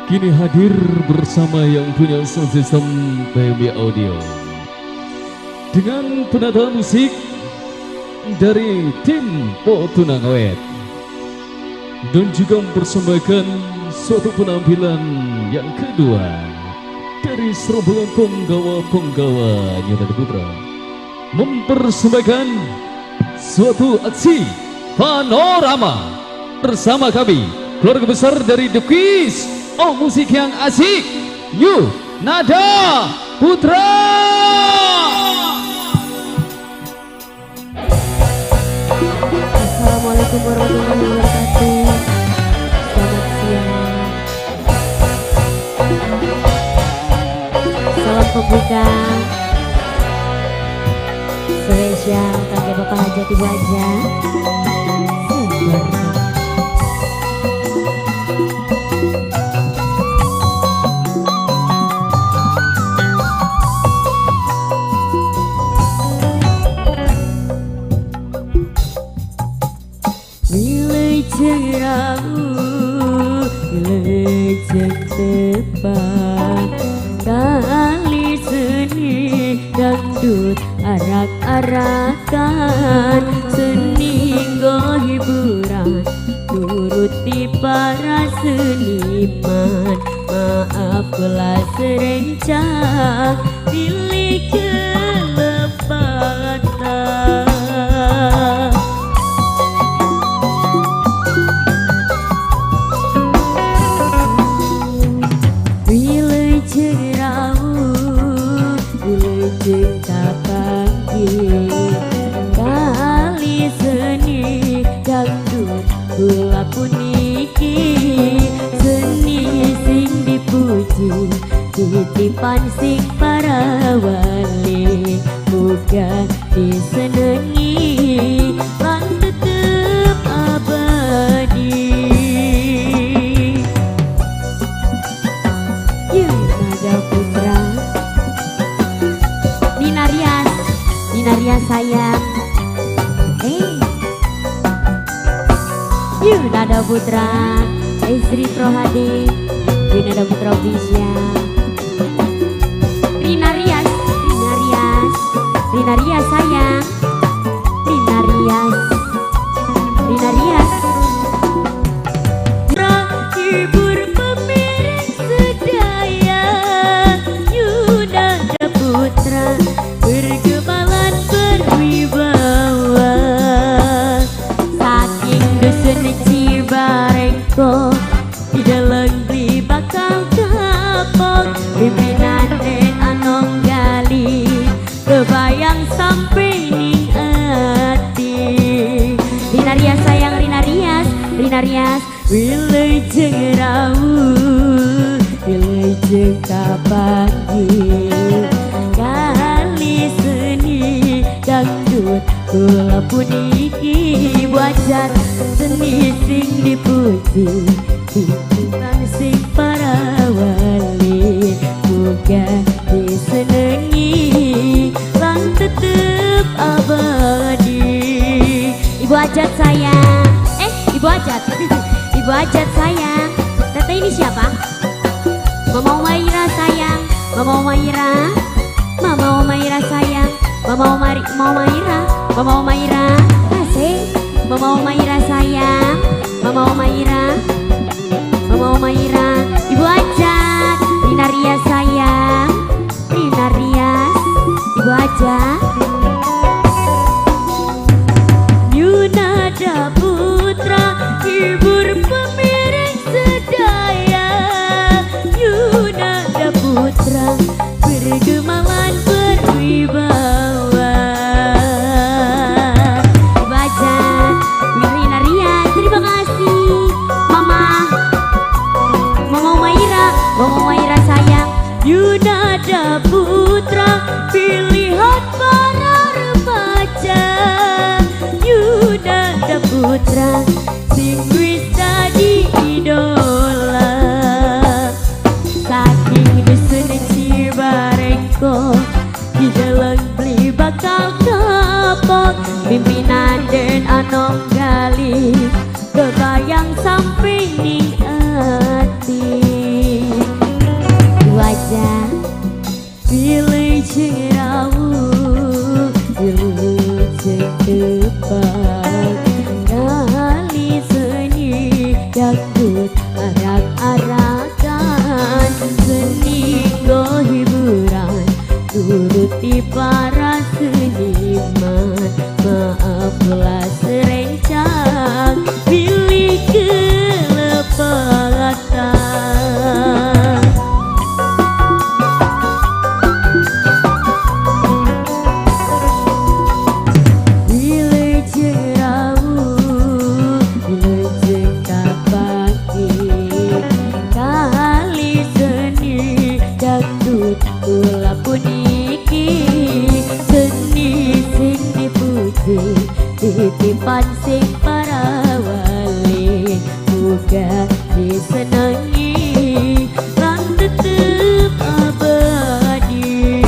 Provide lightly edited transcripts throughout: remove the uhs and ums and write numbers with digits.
Kini hadir bersama yang punya sound system PB Audio dengan penata musik dari tim Potunangawet, dan juga mempersembahkan suatu penampilan yang kedua dari serombongan penggawa-penggawa Yunada Putra, mempersembahkan suatu aksi panorama bersama kami keluarga besar dari The Quiz. Oh, musik yang asik, New Nada Putra. Assalamualaikum warahmatullahi wabarakatuh. Selamat siang. Salam pembuka spesial kakek bapak hajat ibu hajat. Wilujeng rawuh, wilujeng tepang, kali seni dangdut arak-arakan, seni nggo hiburan turuti para seniman. Maaf kula serencang pilih kelepatan. Wilujeng rawuh, wilujeng kapanggih, kali seni dangdut kula puniki, seni sing dipuji titipan sing para wali, muga disenengi lan tetep abadi. Yunada Putra, Nina Rias, Nina Rias sayang. Yunada Putra, Ezri Prohadi, Yunada Putra Official. Rina Rias, Rina Rias, Rina Rias sayang. Rina Rias, Rina Rias. Hibur pemirsa sedaya, Yunada Putra berkemalan berwibawa. Saking dusun Cibarengko, di dalam beli bakal kapok, pimpinan Anom Gali, kebayang sampai ning ati. Rina Rias sayang, Rina Rias, Rina Rias. Wilujeng rawuh, wilujeng kapanggih, kali seni dangdut kula puniki, wajar seni sing dipuji titipan sing para wali, muga disenengi lan tetep abadi. Ibu hajat sayang, ibu hajat, ibu hajat sayang. Teteh ini siapa? Mama Umaira sayang, Mama Umaira, Mama Umaira sayang, Mama Umaira, Mama Umaira, kasih. Mama Umaira sayang, Mama Umaira, Mama Umaira, Ibu hajat, Rina Rias sayang, Rina Rias, Ibu hajat. Yunada Putra, hibur pemirsa sedaya, Yunada Putra bergemalan berwibawa. Ibu hajat, Rina Rias, terima kasih. Mama, Mama Umaira, Mama Umaira sayang. Yunada Putra, pilihan para remaja, Yunada Putra sing wis dadi idola. Saking dusun Cibarengko, di dalam beli bakal kapok, pimpinan Den Anom Gali, kebayang sampai ning ati. Arak-arakan seni go hiburan, turuti para seniman. Maaflah serencang pilih kelepatan. Wilujeng rawuh, wilujeng kapaki, kali seni dangdut kula puniki. Seni sing dipuji, titipan sing para wali, muga disenangi lan tetep abadi.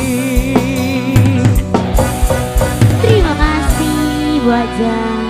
Terima kasih Bu Haja.